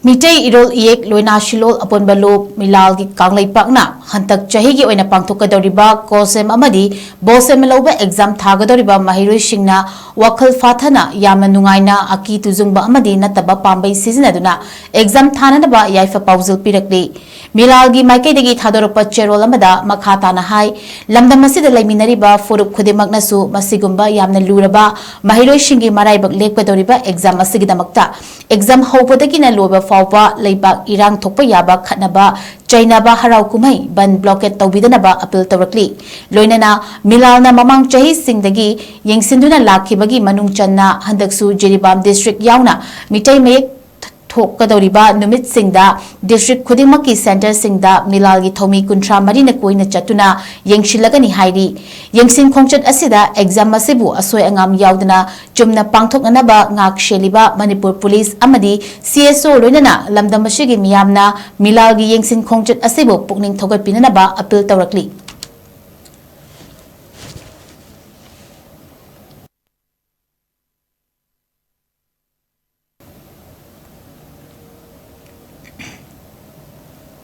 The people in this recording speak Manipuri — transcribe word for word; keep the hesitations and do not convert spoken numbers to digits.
ꯃꯤꯇꯩ ꯏꯔꯣꯜ ꯏꯌꯦꯛ ꯂꯣꯏꯅꯥ ꯁꯤꯂꯣꯜ ꯑꯄꯨꯟꯕ ꯂꯣ ꯃꯤꯂꯥꯜꯒꯤ ꯀꯥꯡꯂꯩꯄꯥꯛꯅ ꯍꯟꯗꯛ ꯆꯍꯤꯒꯤ ꯑꯣꯏꯅ ꯄꯥꯡꯊꯣꯛꯀꯗꯧꯔꯤꯕ ꯀꯣꯁꯦꯝ ꯑꯃꯗꯤ ꯕꯣꯁꯦꯝ ꯂꯧꯕ ꯑꯦꯛꯖꯥꯝ ꯊꯥꯒꯗꯧꯔꯤꯕ ꯃꯍꯩꯔꯣꯏꯁꯤꯡꯅ ꯋꯥꯈꯜ ꯐꯥꯊꯅ ꯌꯥꯝꯅ ꯅꯨꯡꯉꯥꯏꯅ ꯑꯀꯤ ꯇꯨꯖꯨꯡꯕ ꯑꯃꯗꯤ ꯅꯠꯇꯕ ꯄꯥꯝꯕꯩ ꯁꯤꯖꯤꯟꯅꯗꯨꯅ ꯑꯦꯛꯖꯥꯝ ꯊꯥꯅꯅꯕ ꯌꯥꯏꯐ ꯄꯥꯎꯖꯦꯜ ꯄꯤꯔꯛꯂꯤ꯫ ꯃꯤꯂꯥꯜꯒꯤ ꯃꯥꯏꯀꯩꯗꯒꯤ ꯊꯥꯗꯣꯔꯛꯄ ꯆꯦꯔꯣꯜ ꯑꯃꯗ ꯃꯈꯥ ꯇꯥꯅ ꯍꯥꯏ, ꯂꯝꯗꯝ ꯑꯁꯤꯗ ꯂꯩꯃꯤꯟꯅꯔꯤꯕ ꯐꯨꯔꯨꯞ ꯈꯨꯗꯤꯡꯃꯛꯅꯁꯨ ꯃꯁꯤꯒꯨꯝꯕ ꯌꯥꯝꯅ ꯂꯨꯔꯕ ꯃꯍꯩꯔꯣꯏꯁꯤꯡꯒꯤ ꯃꯔꯥꯏꯕꯛ ꯂꯦꯞꯀꯗꯧꯔꯤꯕ ꯑꯦꯛꯖꯥꯝ ꯑꯁꯤꯒꯤꯗꯃꯛꯇ ꯑꯦꯛꯖꯥꯝ ꯍꯧꯕꯗꯒꯤꯅ ꯂꯣꯏꯕ ꯐꯥꯎꯕ ꯂꯩꯕꯥꯛ ꯏꯔꯥꯡ ꯊꯣꯛꯄ ꯌꯥꯕ ꯈꯠꯅꯕ ꯆꯩꯅꯕ ꯍꯔꯥꯎ ꯀꯨꯝꯍꯩ ꯕꯟ ꯕ꯭ꯂꯣꯀꯦꯠ ꯇꯧꯕꯤꯗꯅꯕ ꯑꯄꯤꯜ ꯇꯧꯔꯛꯂꯤ꯫ ꯂꯣꯏꯅꯅ ꯃꯤꯂꯥꯜꯅ ꯃꯃꯥꯡ ꯆꯍꯤꯁꯤꯡꯗꯒꯤ ꯌꯦꯡꯁꯤꯟꯗꯨꯅ ꯂꯥꯛꯈꯤꯕꯒꯤ ꯃꯅꯨꯡ ꯆꯟꯅ ꯍꯟꯗꯛꯁꯨ ꯖꯤꯔꯤꯕꯥꯝ ꯗꯤꯁꯇ꯭ꯔꯤꯛ ꯌꯥꯎꯅ ꯃꯤꯇꯩ ꯃꯌꯦꯛ ꯊꯣꯛꯀꯗꯧꯔꯤꯕ ꯅꯨꯃꯤꯠꯁꯤꯡꯗ ꯗꯤꯁꯇ꯭ꯔꯤꯛ ꯈꯨꯗꯤꯡꯃꯛꯀꯤ ꯁꯦꯟꯇꯔꯁꯤꯡꯗ ꯃꯤꯂꯥꯜꯒꯤ ꯊꯧꯃꯤ ꯀꯨꯟꯊ꯭ꯔꯥ ꯃꯔꯤꯅ ꯀꯣꯏꯅ ꯆꯠꯇꯨꯅ ꯌꯦꯡꯁꯤꯜꯂꯒꯅꯤ ꯍꯥꯏꯔꯤ꯫ ꯌꯦꯡꯁꯤꯟ ꯈꯣꯡꯆꯠ ꯑꯁꯤꯗ ꯑꯦꯛꯖꯥꯝ ꯑꯁꯤꯕꯨ ꯑꯁꯣꯏ ꯑꯉꯥꯝ ꯌꯥꯎꯗꯅ ꯆꯨꯝꯅ ꯄꯥꯡꯊꯣꯛꯅꯅꯕ ꯉꯥꯛ ꯁꯦꯜꯂꯤꯕ ꯃꯅꯤꯄꯨꯔ ꯄꯨꯂꯤꯁ ꯑꯃꯗꯤ ꯁꯤ ꯑꯦꯁ ꯑꯣ ꯂꯣꯏꯅꯅ ꯂꯝꯗꯝ ꯑꯁꯤꯒꯤ ꯃꯤꯌꯥꯝꯅ ꯃꯤꯂꯥꯜꯒꯤ ꯌꯦꯡꯁꯤꯟ ꯈꯣꯡꯆꯠ ꯑꯁꯤꯕꯨ ꯄꯨꯛꯅꯤꯡ ꯊꯧꯒꯠꯄꯤꯅꯅꯕ ꯑꯄꯤꯜ ꯇꯧꯔꯛꯂꯤ꯫